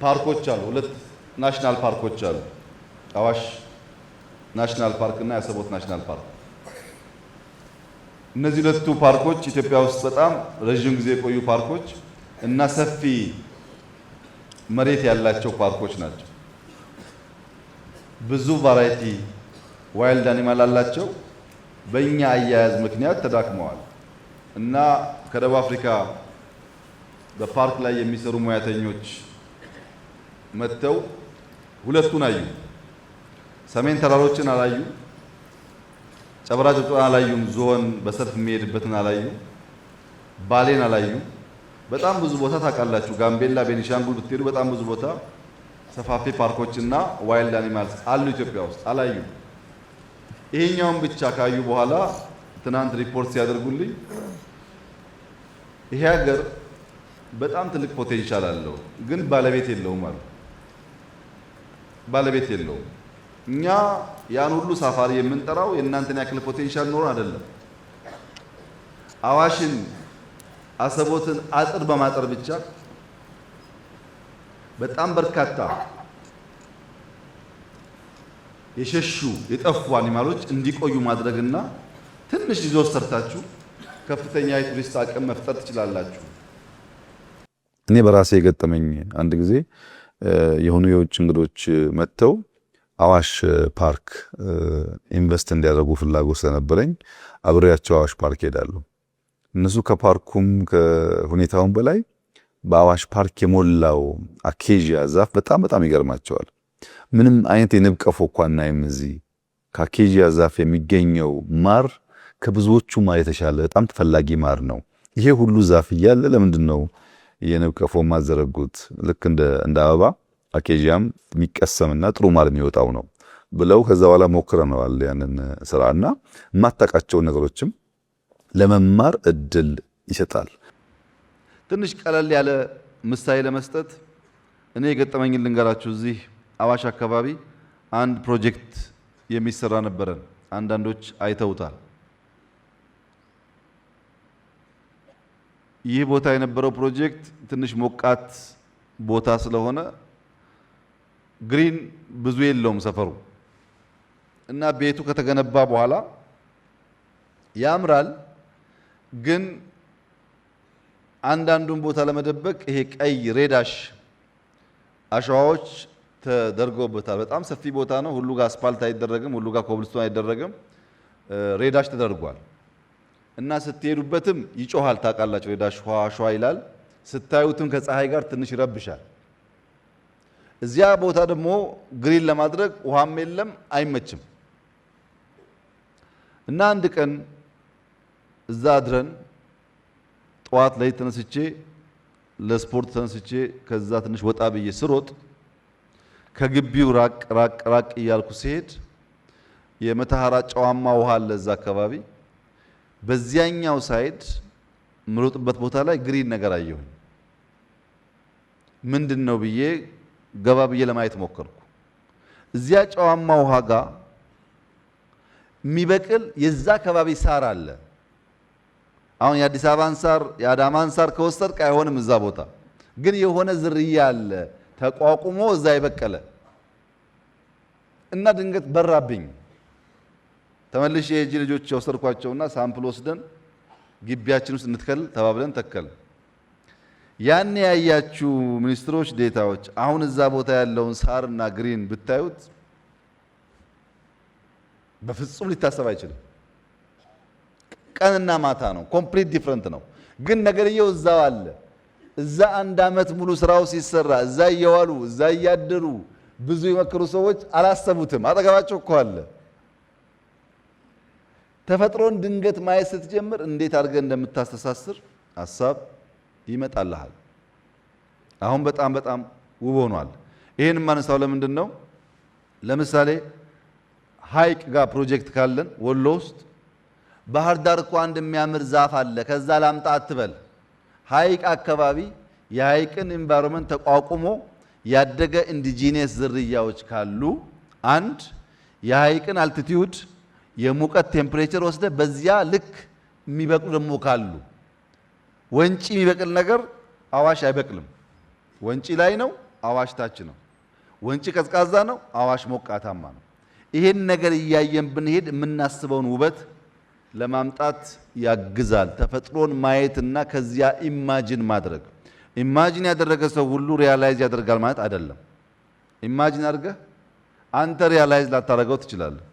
ፓርኮች አሉ። ሁለት national ፓርኮች አሉ። አዋሽ National Park እና የአሰቦት National Park። እነዚህ ሁለቱ ፓርኮች ኢትዮጵያ ውስጥ በጣም ረዥም ጊዜ የቆዩ ፓርኮች እና ሰፊ መሬት ያላቸው ፓርኮች ናቸው። ብዙ variety wild animal አላቸው። በእኛ አያያዝ ምክንያት ተዳክመዋል እና ከደቡብ አፍሪካ በፓርክ ላይ የሚሰሩ ሙያተኞች መጥተው ሁለቱን አዩ። ሰሜን ተራሮችን አላዩ፣ ጨበራ ጩርጩራን አላዩም፣ ዝሆን በሰልፍ የሚሄድበትን አላዩ፣ ባሌን አላዩ። በጣም ብዙ ቦታ ታውቃላችሁ። ጋምቤላ፣ ቤኒሻንጉል ብትሄዱ በጣም ብዙ ቦታ ሰፋፊ ፓርኮችና wild animals አሉ ኢትዮጵያ ውስጥ፣ አላዩ። ይሄኛውን ብቻ ካዩ በኋላ ትናንት ሪፖርት ሲያደርጉልኝ ይሄ ሀገር በጣም ትልቅ potential አለው፣ ግን ባለቤት የለውም አሉ። ባለቤት የለውም። እኛ ያን ሁሉ safari የምንጠራው የእናንተን ያክል potential ኖሮ አይደለም። አዋሽን፣ አሰቦትን አጥር በማጠር ብቻ በጣም በርካታ የሸሹ የጠፉ animal ኦች እንዲቆዩ ማድረግና ትንሽ ሪዞርት ሰርታችሁ ከፍተኛ የቱሪስት አቅም መፍጠር ትችላላችሁ። እኔ በራሴ የገጠመኝ አንድ ጊዜ የሆኑ የውጭ እንግዶች መጥተው አዋሽ ፓርክ invest እንዲያደርጉ ፍላጎት ስለነበረኝ አብሬያቸው አዋሽ ፓርክ ሄዳለሁ። እነሱ ከፓርኩም ከሁኔታውም በላይ በአዋሽ ፓርክ የሞላው acacia ዛፍ በጣም በጣም ይገርማቸዋል። ምንም አይነት የንብ ቀፎ እንኳን አናይም እዚህ። ከ acacia ዛፍ የሚገኘው ማር ከብዙዎቹ ማር የተሻለ በጣም ተፈላጊ ማር ነው። ይሄ ሁሉ ዛፍ እያለ ለምንድን ነው የንብ ቀፎ ማዘረጉት? ልክ እንደ አበባ acacia ም የሚቀሰምና ጥሩ ማር የሚወጣው ነው ብለው ከዛ በኋላ ሞክረነዋል ያንን ስራና የማታውቃቸውን ነገሮችም ለመማር እድል ይሰጣል። ትንሽ ቀለል ያለ ምሳሌ ለመስጠት እኔ የገጠመኝን ልንገራችሁ። እዚህ አዋሽ አካባቢ አንድ ፕሮጀክት የሚሰራ ነበረን። አንዳንዶች አይተውታል። ይህ ቦታ የነበረው ፕሮጀክት ትንሽ ሞቃት ቦታ ስለሆነ green ብዙ የለውም ሰፈሩ እና ቤቱ ከተገነባ በኋላ ያምራል፣ ግን አንዳንዱን ቦታ ለመደበቅ ይሄ ቀይ red ash አሸዋዎች ተደርገውበታል። በጣም ሰፊ ቦታ ነው። ሁሉ ጋር አስፓልት አይደረግም፣ ሁሉ ጋር ኮብልስቶን አይደረግም። red ash ተደርጓል እና ስትሄዱበትም ይጮሃል። ታውቃላችሁ፣ red ash ሸዋ ይላል። ስታዩትም ከፀሐይ ጋር ትንሽ ይረብሻል። እዚያ ቦታ ደግሞ green ለማድረግ ውሃም የለም፣ አይመችም። እና አንድ ቀን እዛ አድረን ጠዋት ላይ ተነስቼ ለስፖርት ተነስቼ ከዛ ትንሽ ወጣ ብዬ ስሮጥ ከግቢው ራቅ ራቅ ራቅ እያልኩ ሲሄድ የመተሐራ ጨዋማ ውሃ አለ እዛ አካባቢ። በዚያኛው side ምሮጥበት ቦታ ላይ green ነገር አየሁኝ። ምንድን ነው ብዬ ገባ ብዬ ለማየት ሞከርኩ። እዚያ ጨዋማ ውሃ ጋር የሚበቅል የዛ አካባቢ ሳር አለ። አሁን የአዲስ አበባን ሳር የአዳማን ሳር ከወሰድክ አይሆንም። እዛ ቦታ ግን የሆነ ዝርያ አለ ተቋቁሞ እዛ የበቀለ እና ድንገት በራብኝ። ተመልሼ የእጅ ልጆች የወሰድኳቸውና sample ወስደን ግቢያችን ውስጥ እንትከል ተባብለን ተከል። ያን ያያችሁ ሚኒስትሮች ዴታዎች፣ አሁን እዛ ቦታ ያለውን ሳርና green ብታዩት በፍጹም ሊታሰብ አይችልም። ቀንና ማታ ነው። Complete different ነው። ግን ነገርየው እዛው አለ። እዛ አንድ አመት ሙሉ ስራው ሲሰራ እዛ እየዋሉ እዛ እያደሩ ብዙ የመከሩ ሰዎች አላሰቡትም። አጠገባቸው እኮ አለ። ተፈጥሮን ድንገት ማየት ስትጀምር እንዴት አድርገህ እንደምታስተሳስር ሀሳብ ይመጣልሃል። አሁን በጣም በጣም ውብ ሆኗል። ይህን የማነሳው ለምንድን ነው? ለምሳሌ ሀይቅ ጋር ፕሮጀክት ካለን ወሎ ውስጥ ባህር ዳር እኮ አንድ የሚያምር ዛፍ አለ፣ ከዛ ላምጣ አትበል። ሀይቅ አካባቢ የሀይቅን environment ተቋቁሞ ያደገ indigenous ዝርያዎች ካሉ አንድ የሀይቅን altitude የሙቀት temperature ወስደ በዚያ ልክ የሚበቅሉ ደግሞ ካሉ ወንጪ የሚበቅል ነገር አዋሽ አይበቅልም። ወንጪ ላይ ነው፣ አዋሽ ታች ነው። ወንጪ ቀዝቃዛ ነው፣ አዋሽ ሞቃታማ ነው። ይሄን ነገር እያየን ብንሄድ የምናስበውን ውበት ለማምጣት ያግዛል። ተፈጥሮን ማየትና ከዚያ imagine ማድረግ። Imagine ያደረገ ሰው ሁሉ realize ያደርጋል ማለት አይደለም። Imagine አድርገህ አንተ realize ላታደርገው ትችላለህ።